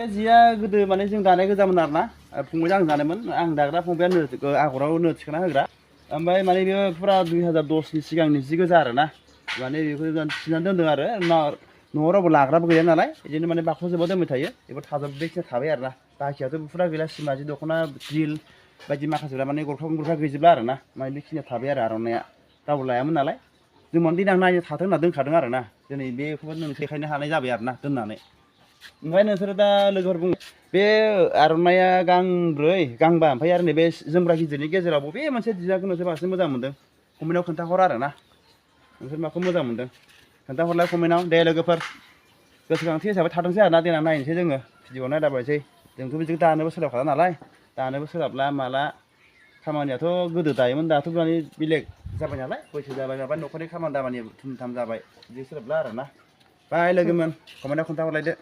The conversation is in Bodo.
बे जिया गोदो माने जों दानाय गोजामोन आरोना फंबायजों आं दानायमोन आं दाग्रा फंबाया आगराव नो थिखोना होग्रा ओमफ्राय माने बेयो फुरा 2010नि सिगांनि जि गोजा आरोना माने बेखौ थिनानै दोनदों आरो न'आव रावबो लाग्राबो गैया नालाय बिदिनो माने बाक्सुआव दोनबाय थायो बेबो थाजोब्बाय थाबाय आरोना बाखियाथ' फुरा गैला सिमा जि दख'ना द्रिल बायदि माखासेफ्रा माने गरखा गैजोबला आरोना माने बेखिनिया थाबाय आरो आर'नाइया रावबो लायामोन नालाय जों माने देनां नायनो थाथों होनना दोनखादों आरोना दिनै बेखौबो नों देखायनो हानाय जाबाय आरोना दोननानै ओमफ्राय नोंसोरो दा लोगोफोर बुं बे आर'नाइया गांब्रै गांबा ओमफ्राय आरो नैबे जोमग्रा गिदिरनि गेजेराव बबे मोनसे डिजाइनखौ नोंसोर बांसिन मोजां मोनदों कमेन्टआव खोन्थाहर आरोना नोंसोर माखौ मोजां मोनदों खोन्थाहरलाय कमेन्टआव दे लोगोफोर गोसोखांथि हिसाबै थाथोंसै आरोना देनां नायनोसै जोङो भिडिअ नायलाबायसै जोंथ' बिदिखौ दानोबो सोलाबखाला नालाय दानोबो सोलाबला माला खामानियाथ' गोदो दायोमोन दाथ' माने बेलेग जाबाय नालाय बैसो जाबाय माबा न'खरनि खामानि दामानि थुमथाम जाबाय बिदि सोलाबला आरोना बाय लोगोमोन कमेन्टआव खोन्थाहरलायदो